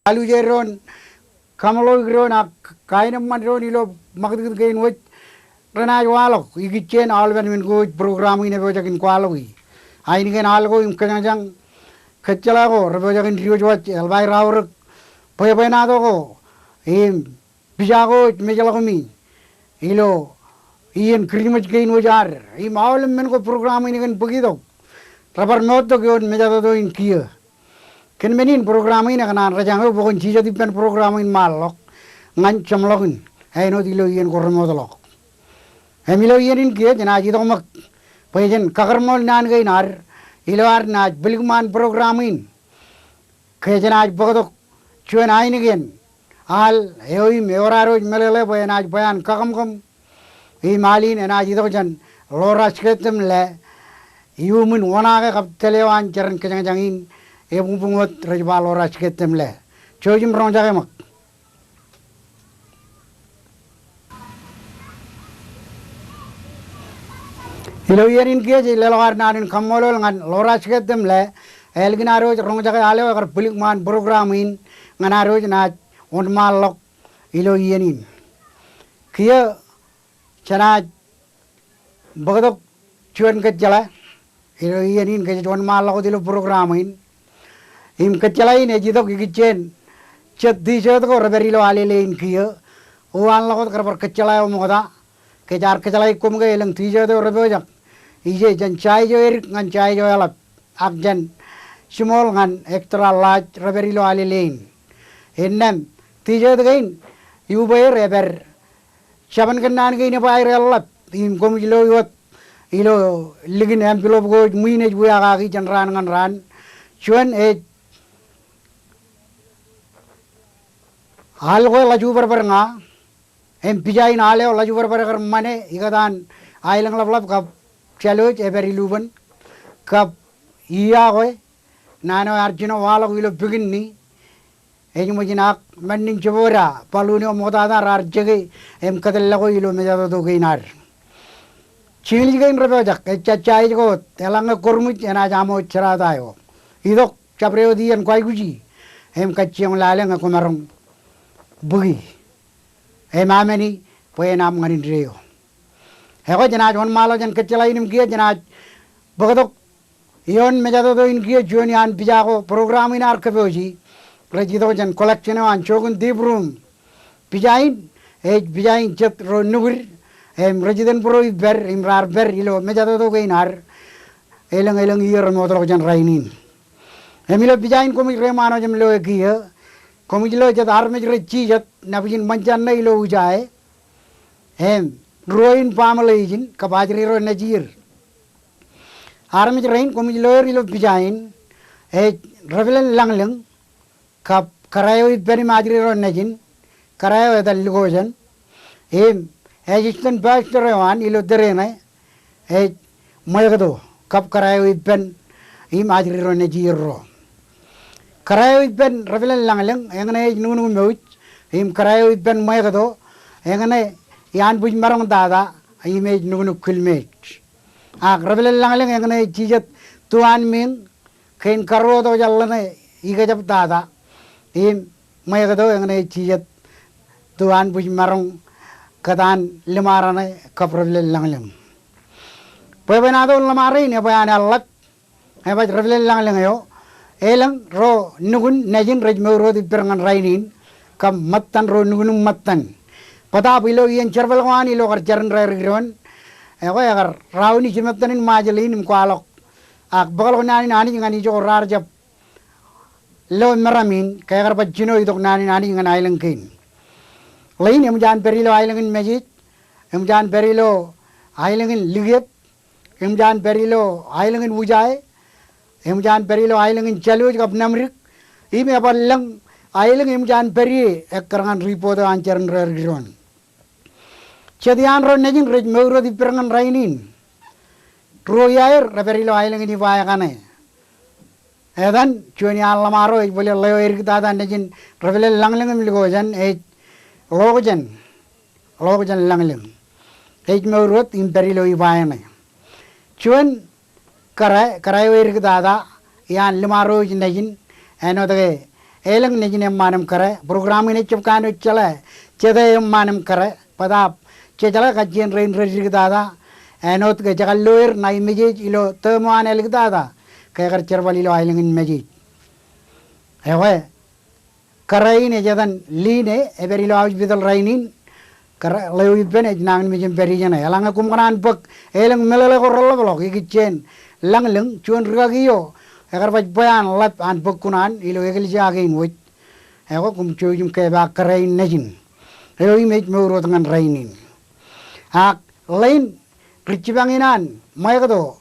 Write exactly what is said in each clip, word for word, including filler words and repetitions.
aluje doon, kaṃṃoolol doon ak kaenōṃṃan doon ilo ṃakūtkūt kein wōj renaaj waḷọk ikijjien aolepen men ko wōj program in epojak in kwaḷọki. Ainikien al ko im kōjañjañ kōjjeḷā ko repojak in diwōj waj eḷap aer aorōk bwebwenato ko im pija ko wōj mejḷọkmi ilo iien Kūrijṃōj kein wōj ad im aolep men ko program in kōn bōk itok rebar moottok ioon mejatoto in kiiō. Kōn men in program in ekōṇaan rejañe bwe kwōn jijet ippān program in ṃaanḷọk ñan jeṃḷọkin āinwōt ilo iien ko remootḷọk. Im ilo iien in kiiō jenaaj itok ṃōk bwe jen kakōrṃool naan kein ad ilo ad naaj bōlikṃaan program in ke jenaaj bōktok juon ainikien al eo im eor ad wōj meḷeḷe bwe enaaj bwe an kakōmkōm. Im al in enaaj itok jān Lora Sketemle iuṃwin wōṇaake kab tōl eo an jeran kōjañjañ in ebuñbuñ wōt rej ba Lora Sketemle. Jouj im roñjake ṃōk. Ilo iien in kiiō jej leḷọk ad naan in kaṃṃoolol ñan Lora Sketemle ālikin ad wōj roñjake al eo ekar bōlikṃaan program in ñan ad wōj naaj wōnṃaanḷọk ilo iien in. Kiiō jenaaj bōktok juon kōjjeḷā ilo iien in ke jej wōnṃaanḷọk wōt ilo program in. Im kōjjeḷā in ej itok ikijjien jet T-shirt ko repād ilo alele in kiiō. Uwaanḷọk wōt kar bar kōjjeḷā eo ṃokta. Ke jaar kōjjeḷāik koṃ ke elōñ T-shirt eo repojak ije jān Jaijo edik ñan Jaijo eḷap ak jān small ñan extra large repād ilo alele in. Innām T-shirt kein iubeer epād jabōn kōnnaan kein ebwe aer eḷḷap im koṃij lo wōt ilo likin envelope ko wōj ṃwiin ej wiakaki jān raan ñan raan. Juon ej al kwe ḷajubarbar ña im pija in al eo ḷajubarbar ekar ṃane ikōtaan aelōñḷapḷap kab jālwōj epād ilubōn kab ia kwe naan eo ear jino waḷọk ilo pikinni ej ṃōjin ak men in jebōda balloon eo ṃoktata raar jeke im kōtōllọke ilo mejatoto kein ad. Jingōlij kein repojak ejjajja ej ko wōt eḷaññe kōrṃōj enaaj aṃ wōt jerata eo. Itok jabdewōt iien kwaikuji im kajjioñ lale ñe kwōmaroñ bōki im amāni bwe en aṃ ñan indeeo. Ekwe jenaaj wōnṃaanḷọk jān kōjjeḷā in im kiiō jenaaj bōktok ioon mejatoto in kiiō juon iaan pija ko program in ear kōpooji rej itok jān collection eo an Jokin Deep Room. Pija in ej pija in jet ro nukūd im rej iten būro ippād im raar pād ilo mejatoto kein ad elōñ elōñ iiō remootḷọk jān rainin. Im ilo pija in koṃij reiṃaan wōj im loe kiiō koṃij lo jet armej rej jijet nabōjin ṃōn jān ṇe ilo ujae im ruo in baaṃle ijin kab ajri ro nejier. Armej rein koṃij lo er ilo pija in ej Reverend Lañlōñ kab kōrā eo ippān im ajri ro nejin, kōrā eo etan Likojān, im assistant pastor eo an ilo tōre ṇe ej Ṃwekto kab kōrā eo ippān im ajri ro nejier ro. Kōrā eo ippān Reverend Lañlōñ eñṇe ej nuknuk mouj im kōrā eo ippān Ṃwekto eñṇe iaan bwij maroñ tata im ej nuknuk kilmeej. Ak Reverend Lañlōñ eñṇe ej jijet tuanmiiñ kein karuo tok jān ḷōṇe ikōjab tata im Ṃwekto eñṇe ej jijet tuan bwij maroñ kōtaan liṃaraṇe kab Reverend Lañlōñ. Bwebwenato ḷōṃaro in ebwe an eḷḷap ebaj Reverend Lañlōñ eo elōñ ro nukun nejin rej mour wōt ippād ñan rainin kab ṃōttan ro nukun im ṃōttan. Bōtaab ilo iien jerbal ko an ilo kar jar in raerik doon ekwe ekar raoni jimettan in Ṃajeḷ in im kwaḷọk ak bōkḷọk naan in Anij ñan ijo raar jab lo meram in ke ekar bar jino itok naan in Anij ñan aelōñ kein. Ḷein eṃōj an pād ilo aelōñ in Mājej, eṃōj an pād ilo aelōñ in Likiep, eṃōj an pād ilo aelōñ in Ujae, eṃōj an pād ilo aelōñ in Jālwōj kab Namdik, im ebar lōñ aelōñ eṃōj an pād ie ekkar ñan report eo an jar in raerik doon. Jet iaan ro nejin rej mour wōt ippād ñan rainin. Ruo iaer repād ilo aelōñ in Ibae kaṇe. Etan, juon iaan ḷōṃaro ej bōle ḷeo edik tata nejin Reverend Lañlōñ im Likojān ej Ḷokjān, Ḷokjān Lañlōñ. Ej mour wōt im pād ilo Ibae ṇe. Juon kōrā, kōrā eo edik tata iaan ḷōṃaro eo nejin āinwōt ke elōñ nejin eṃṃaan im kōrā. Program in ejjab kanooj jeḷā jete eṃṃaan im kōrā, bōtaab jejeḷā kajjien rein rej diktata. Āinwōt ke jekar lo er ṇa message ilo term eo an āliktata ke ekar jerbal ilo aelōñ in Mājej. Ekwe, kōrā in ej etan Line, ej pād ilo hospital rainin. Kōrā eo ippān ej nañinmej im pād ijeṇe. Eḷaññe koṃ kōṇaan bōk elōñ meḷeḷe ko reḷapḷọk ikijjien lañlōñ, juon rikaki eo ekar baj bwe an ḷap an bōk kuṇaan ilo eklejia kein wōj. Ekwe, koṃ jouj im kepaak kōrā in nejin eo im ej mour wōt ñan rainin. Ak ḷein ri jipañ in an ṃweiukto,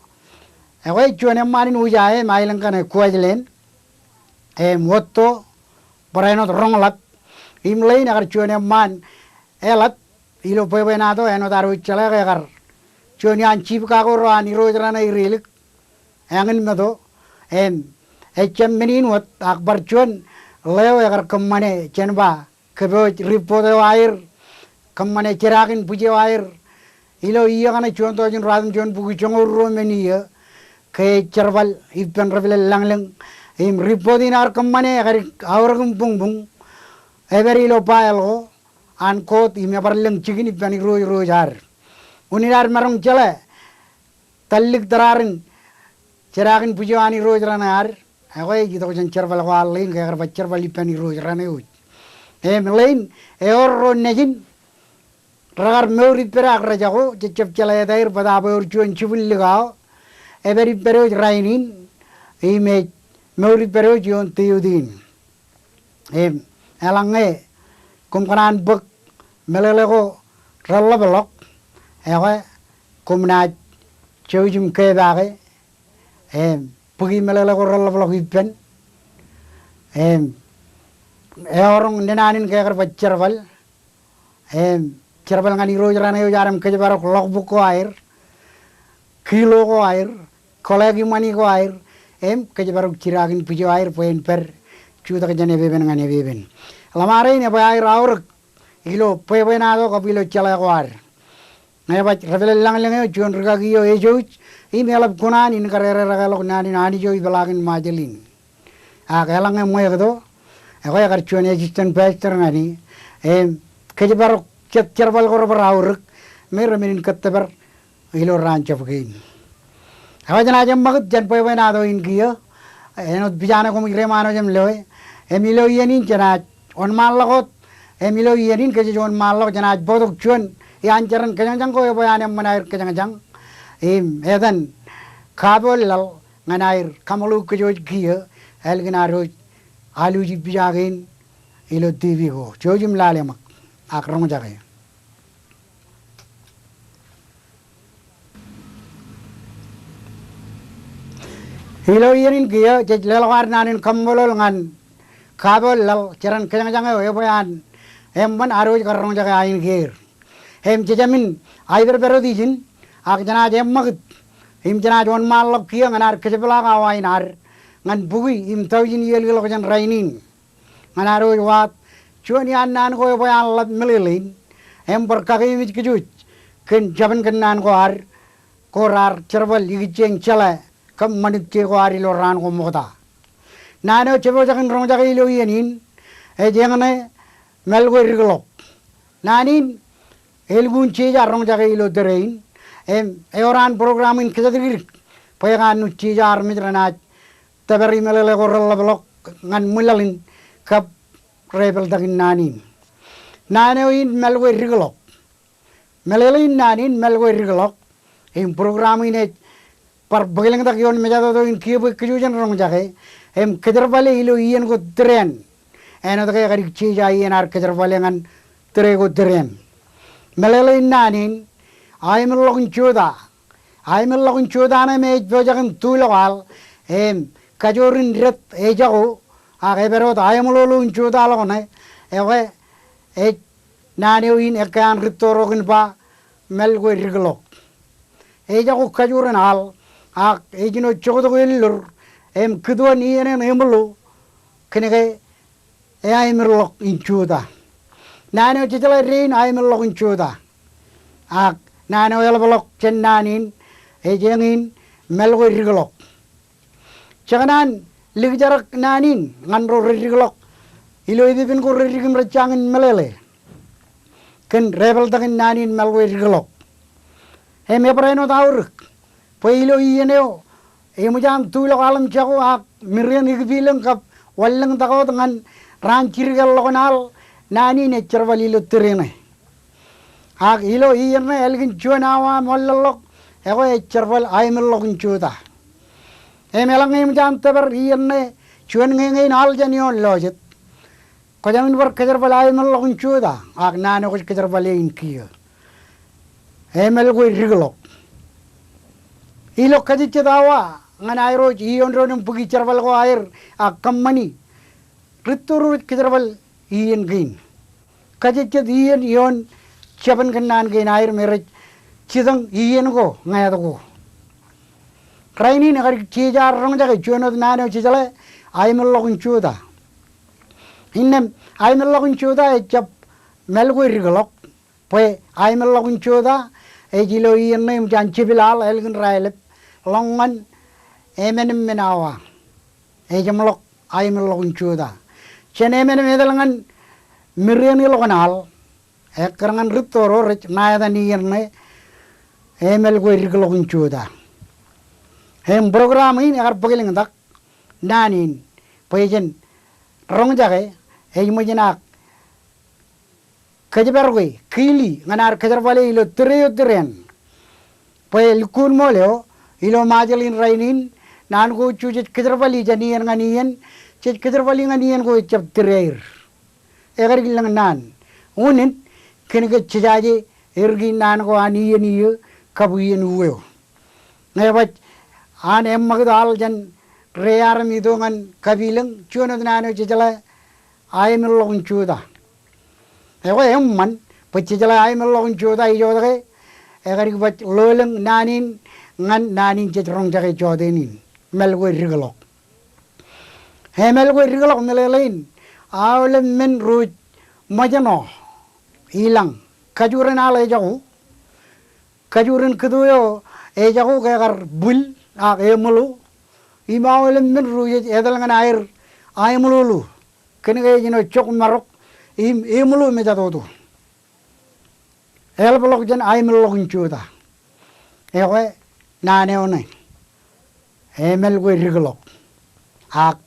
ekwe, juon eṃṃaan in Ujaiñ im aelōñ kaṇe Kuwajleen, im Otto, barāinwōt roñḷap. Im ḷein ekar juon eṃṃaan eḷap ilo bwebwenato, āinwōt ad wōj jeḷā ke ekar juon iaan chief kako ro an irooj raṇe Irilik, Eñin Meto, im ejjab men in wōt, ak bar juon ḷeo ekar kōṃṃane jān ba kōpooj report eo aer, kōṃṃane jedaak in bwij eo aer ilo iiō kaṇe juon tọujin ruwatimjuon bukwi joñoul ruo men iiō, ke ej jerbal ippān ri pālel lañlōñ. Im report in ear kōṃṃane ekar aorōk im buñbuñ, ej pād ilo file ko an court im ebar lōñ jikin ippān irooj ro ad. Unin ad maroñ jeḷā tallik tōrarin jedaak in bwij eo an irooj raṇe ad, ekwe, ej itok jān jerbal ko ad ḷein ke ekar baj jerbal ippān irooj raṇe wōj. Im ḷein ewōr ro nejin rekar mour ipped ak rejako, jejjab jeḷā etaer bōtaab ewōr juon jibwin likao ej pād ipped wōj rainin, im ej mour ipped wōj ioon tiutin. Im eḷaññe koṃ kōṇaan bōk meḷeḷe ko reḷapḷọk, ekwe, koṃ naaj jouj im kepaake, im bōki meḷeḷe ko reḷapḷọk ippān. Im eọroñ naan in ke ekar baj jerbal, im jerbal ñan irooj raṇe wōj ad im kōjparok logbook ko aer, kilo ko aer, kōḷḷāik iṃani ko aer, im kōjparok jedaak in bwij eo aer bwe en pād jutak jān epepen ñan epepen. Ḷōṃaro in ebwe aer aorōk ilo bwebwenato kab ilo jeḷā ko ad. Ñe ebaj ri pālel lañlōñ eo, juon rikaki eo ejouj im eḷap kuṇaan in kar ererekeḷọk naan in Anij eo ipeḷaakin Ṃajeḷ in. Ak eḷaññe ṃweiukto, ekwe, ekar juon assistant pastor ñan e, im kōjparok jet jerbal ko rebar aorōk me remen in kōttōpar ilo raan jab kein. Ekwe, jenaaj eṃṃakūt jān bwebwenato in kiiō, āinwōt pijaan eo koṃij reiṃaanwōj im loe, im ilo iien in jenaaj wōnṃaanḷọk wōt, im ilo iien in kōj jej wōnṃaanḷọk jenaaj bōktok juon iaan jeran kōjañjañ ko ebwe an eṃṃan aer kōjañjañ, im etan kapool laḷ ñan aer kaṃṃoolol kōj wōj kiiō ālikin ad wōj alwōj ipija kein ilo TV ko. Jouj im lale ṃōk ak roñjake. Ilo iien in kiiō, jej leḷọk ad naan in kaṃṃoolol ñan kapool laḷ jeran kōjañjañ eo ebwe an eṃṃan ad wōj kar roñjake ainikieir. Im jejāmin aipedped wōt ijin, ak jenaaj eṃṃakūt im jenaaj wōnṃaanḷọk kiiō ñan ad kōjepḷaak awa in ad ñan bukwi im tọujin iiō likḷọk jān rainin. Ñan ad wōj waat juon iaan naan ko ebwe an ḷap meḷeḷein, im bar kakeememej kōj wōj kōn jabōn kōnnaan ko ad ko raar jerbal ikijjien jeḷā kab ṃanit ko ad ilo raan ko ṃokta. Naan eo jepojak in roñjake ilo iien in ej eñṇe Mālkwe Dikḷọk. Naan in elukkuun jeje ar roñjake ilo tōre in, im ewōr an program in kōjatdikdik bwe ekanooj jeje armej renaaj tōpar meḷeḷe ko reḷapḷọk ñan ṃwilaḷ in kab rej pāltak in naan in. Naan eo in Mālkwe Dikḷọk. Meḷeḷe in naan in Mālkwe Dikḷọk, im program in ej bar bōklōñtak ioon mejatoto in kiiō bwe kōj wōj jen roñjake, im kōjerbale ilo iien ko tōre eṇ. Āinwōt ke ekar jeje iien ad kōjerbale ñan tōre ko tōre eṇ. Meḷeḷe in naan in, aemeḷḷọk in jota. Aemeḷḷọk in jota ṇe me ej pojak in tulọk aḷ, im kajoor in death ejako, ak epād wōt aemeḷoḷo in jotaḷọk ṇe, ekwe, ej naan eo in ekkā an rūtto ro kōn ba Mālkwe Dikḷọk. Ejako kajoor in aḷ, ak ejino joktok ellor, im kūtwōn iien eṇ emeḷo, kōnke eaemeḷḷọk in jota. Naan eo jejeḷā dein aemeḷḷọk in jota. Ak naan eo eḷapḷọk jān naan in, ej eñin Mālkwe Dikḷọk. Jekōṇaan likjeraak naan in ñan ro rej dikḷọk ilo epepen ko reddik im rejjañin meḷeḷe kōn dāpḷọk in naan in Mālwōj Dikḷọk. Im ebōd āinwōt aorōk bwe ilo iien eo eṃōj an tulọk aḷōmjako ak miren ikipilōñ kab wanlōñtak wōt ñan raan jidik eḷḷọk in al, naan in ej jerbal ilo tōre ṇe. Ak ilo iien ṇe ālikin juon awa im wanlaḷḷọk, ekwe ej jerbal aemōḷḷọk in jota. Im eḷaññe eṃōj an tōpar iien ṇe juon ñeñe in al jān ioon lọjet, kwō jāmin bar kōjerbal aemōḷḷọk in jota, ak naan eo kwōj kōjerbale in kiiō, Emelkwōj Dikḷọk. Ilo kajejjet awa ñan aer wōj iiō doon im bōki jerbal ko aer, ak kōṃṃani rūtto rej kōjerbal iien kein. Kajejjet iien ioon jabōn kōn naan kein aer me rej jitōñ iien ko ñāāt ko. Rainin ekar jeje ad roñjake juon wōt naan eo jejeḷā aemōḷḷọk in jota. Innām aemōḷḷọk in jota ejjab Mālwōj Dikḷọk, bwe aemōḷḷọk in jota ej ilo iien ṇe eṃōj an jepel al ālikin raelep ḷọk ñan emān im men awa. Ej jeṃḷọk aemōḷḷọk in jota. Jān emān im etal ñan miren ḷọk in al, ekkar ñan rūtto ro rej ṇa etan iien ṇe Emelkwōj Dikḷọk in jota. Im program in ekar bōklōñtak naan in, bwe jen roñjake, ej ṃōj in ak kōjparok e, kili ñan ad kōjerbale ilo tōre eo tōre eṇ. Bwe lukkuun ṃool eo, ilo Ṃajeḷ in rainin, naan ko jej kōjerbali jān iien ñan iien, jej kōjerbali ñan iien ko ejjab tōre aer. Ekar ilōñ naan. Unin, kōnke jejaje er kein naan ko an iien iiō kab iien uweo. Ñe baj an eṃṃakūt al jān reiar im ito ñan kapilōñ, juon wōt naan eo jejeḷā aemōḷḷọk in jota. Ekwe eṃṃan bwe jejeḷā aemōḷḷọk in jota ijoke, ekar baj ḷoolōñ naan in ñan naan in jej roñjake jọteen in, Mālwōj Dikḷọk. Emelkwōj Dikḷọk meḷeḷein, aolep men ro ej ṃōjṇọ ilañ, kajurin al ejako, kajurin kōto eo ejako ke ekar bwil ak eṃōḷo, im aolep men ro jej etal ñan aer aeṃōḷoḷo, kōnke ej jino jok marok im eṃōḷo mejatoto. Eḷapḷọk jān aemōḷḷọk in jota. Ekwe naan eo ṇe, Emelkwōj Dikḷọk. Ak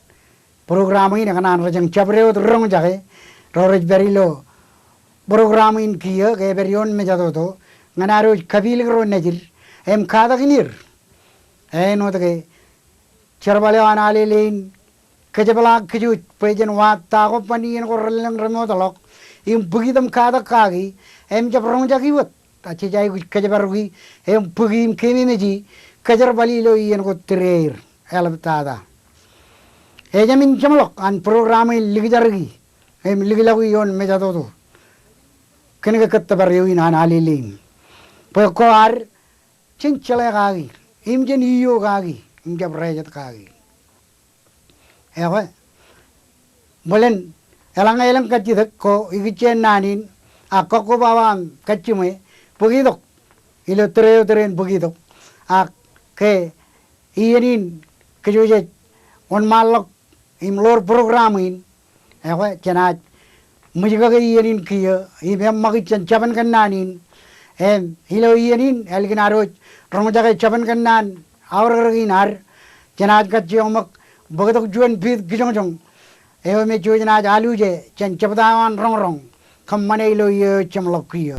program in ekōṇaan rej jañ jabdewōt roñjake, ro rej pād ilo program in kiiō ke epād ioon mejatoto, ñan ad wōj kapilōk ro nejid im katakin er. Āinwōt ke jerbal eo an Alele in kōjepḷaak kōj wōj bwe jen wa ta ko ban iien ko relōñ remootḷọk im bōk itaṃ katak kaki im jab roñjaki wōt ta jej aikuj kōjparoki im bōki im keememej kōjerbali ilo iien ko tōre aer eḷaptata. Ejāmin jeṃḷọk an program in likjarki im liklọki ioon mejatoto kōnke kōttōpar eo in an Alele in. Bwe ko ad jen jeḷā kaki im jen iiō kaki im jab rājet kaki. Ekwe, bōlen eḷaññe elōñ kajjitōk ko ikijjien naan in, ak kọkkobaba im kajjiṃwe, bōk itok ilo tōre eo tōre in, bōk itok. Ak ke iien in kōj wōj jej wōnṃaanḷọk im ḷoor program in, ekwe jenaaj ṃwijkake iien in kiiō im eṃṃakūt jān jabōn kōnnaan in. Im ilo iien in ālikin ad wōj roñjake jabōn kōnnaan aorōkrōk in ad, jenaaj kajjioñ ṃōk bōktok juon piit kijoñjoñ eo me jej naaj aluje jān jebta eo an roñroñ kōṃṃane ilo iiō eo jeṃḷọk kiiō.